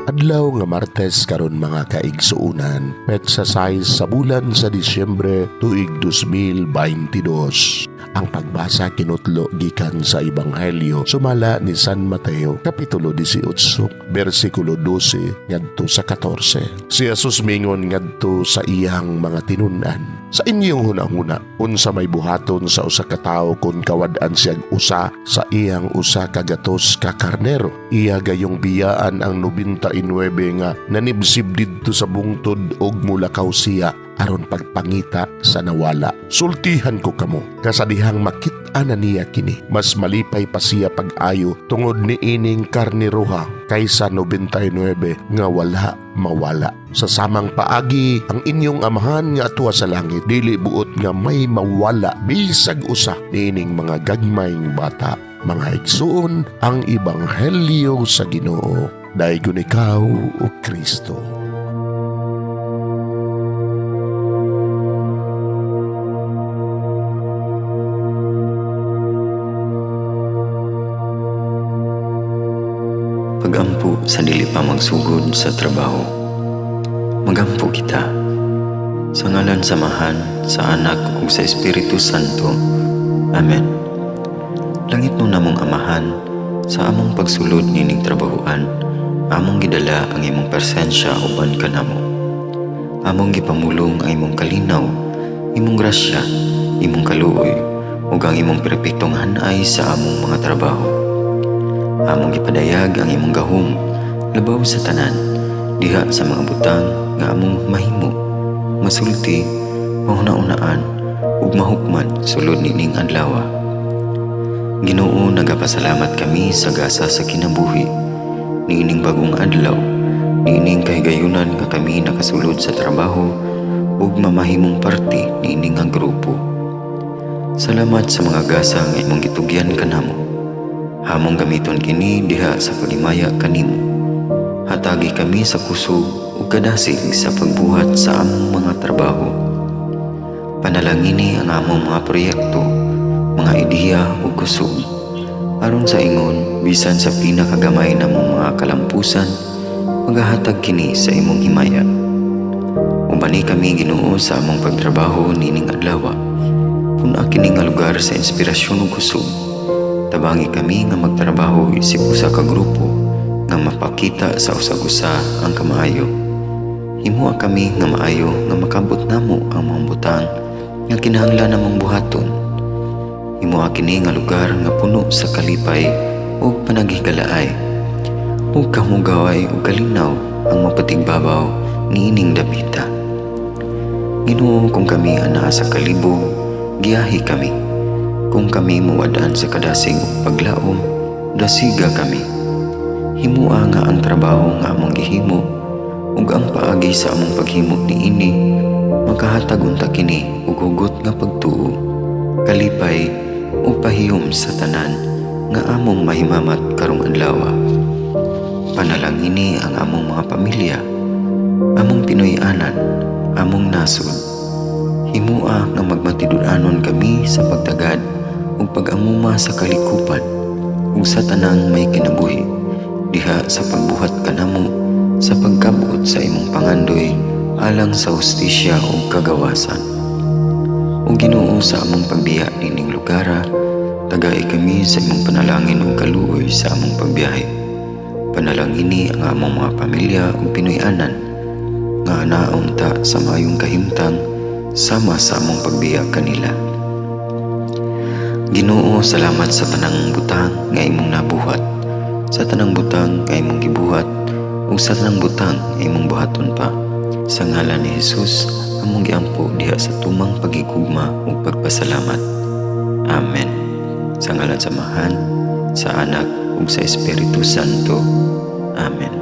Adlaw nga Martes karon, mga kaigsuunan, petsa 6 sa bulan sa Disyembre, tuig 2022. Ang pagbasa kinutlo gikan sa Ebanghelyo sumala ni San Mateo, kapitulo 18, bersikulo 12 ngadto sa 14. Si Jesus mingon ngadto sa iyang mga tinun-an, "Sa inyong hunahuna, unsa may buhaton sa usa ka tawo kon kawad-an siyag usa sa iyang 100 ka karnero? Iya gayong biyaan ang 99 nga nanibsib didto sa bungtod og mulakaw siya aron pagpangita sa nawala. Sultihan ko kamo, kasadihang makit-an na niya kini, mas malipay pa siya pag-ayo tungod ni ining karneroha kaysa 99 nga wala mawala. Sa samang paagi, ang inyong Amahan nga atua sa langit dili buot nga may mawala bisag usa niining mga gagmayng bata." Mga igsuon, ang ebanghelyo sa Ginoo. Daygon ikaw, o Kristo. Pagampo sa dili pa magsugod sa trabaho. Magampo kita. Sa ngalan sa Amahan, sa Anak ug sa Espiritu Santo. Amen. Langitnon namong Amahan, sa among pagsulod nining trabahoan, among gidala ang imong presensya uban kanamo. Among gipamulong ang imong kalinaw, imong grasya, imong kaluoy, ug ang imong perpektong hanay sa among mga trabaho. Among gipadayag ang imong gahom labaw sa tanan diha sa mga butang nga among mahimo, masulti, mahuna-unaan ug mahukman sulod nining adlaw. Ginoo, nagapasalamat kami sa gasa sa kinabuhi niining bagong adlaw, niining kahigayunan nga kami nakasulod sa trabaho ug mamahimong parte niini nga grupo. Salamat sa mga gasa nga imong gitugyan kanamo. Among gamiton kini diha sa paghimaya kanimo. Hatagi kami sa kusog ug kadasig sa pagbuhat sa among mga trabaho. Panalangini ang among mga proyekto, mga ideya ug kusog. Aron sa ingon, bisan sa pinakagamay namong mga kalampusan, magahatag kini sa imong himaya. Ubani kami, Ginoo, sa among pagtrabaho nining adlaw. Pun-a kini nga lugar sa inspirasyon ug kusog. Tabangi kami nga magtrabaho isip usa ka grupo nga mapakita sa usag-usa ang kamaayo. Himoa kami nga maayo nga makabot namo ang mga butang nga kinahanglan namong buhaton. Himoa kini nga lugar nga puno sa kalipay ug panaghigalaay, ug kahugaway ug kalinaw ang mapatigbabaw niining dapita. Ginoo, kung kami anaa sa kalibog, giyahi kami. Kung kami mawad-an sa kadasig ug paglaom, dasiga kami. Himoa nga ang trabaho nga among gihimo ug ang paagi sa among paghimo niini makahatag unta kini og hugot nga pagtuo, kalipay ug pahiyom sa tanan nga among mahimamat karong adlaw. Panalangini ang among mga pamilya, among Pinoy-anan, among nasod. Himoa nga magmatinud-anon kami sa pagtagad ug pag-amuma sa kalikupan ug sa tanang may kinabuhi diha sa pagbuhat kanamo sa pagkabot sa imong pangandoy alang sa hustisya ug kagawasan. O Ginoo, sa among pagbiya nining lugara, tagai kami sa imong panalangin ug kaluoy sa among pagbiyahe. Panalangini ang among mga pamilya ug Pinoy-anan nga anaa unta sa maayong kahimtang sama sa among pagbiya kanila. Ginoo, salamat sa tanang butang nga imong nabuhat, sa tanang butang nga imong gibuhat, ug sa tanang butang nga imong buhaton pa. Sa ngalan ni Jesus, among giampo diha sa tumang paghigugma ug pagpasalamat. Amen. Sa ngalan sa Amahan, sa Anak ug sa Espiritu Santo. Amen.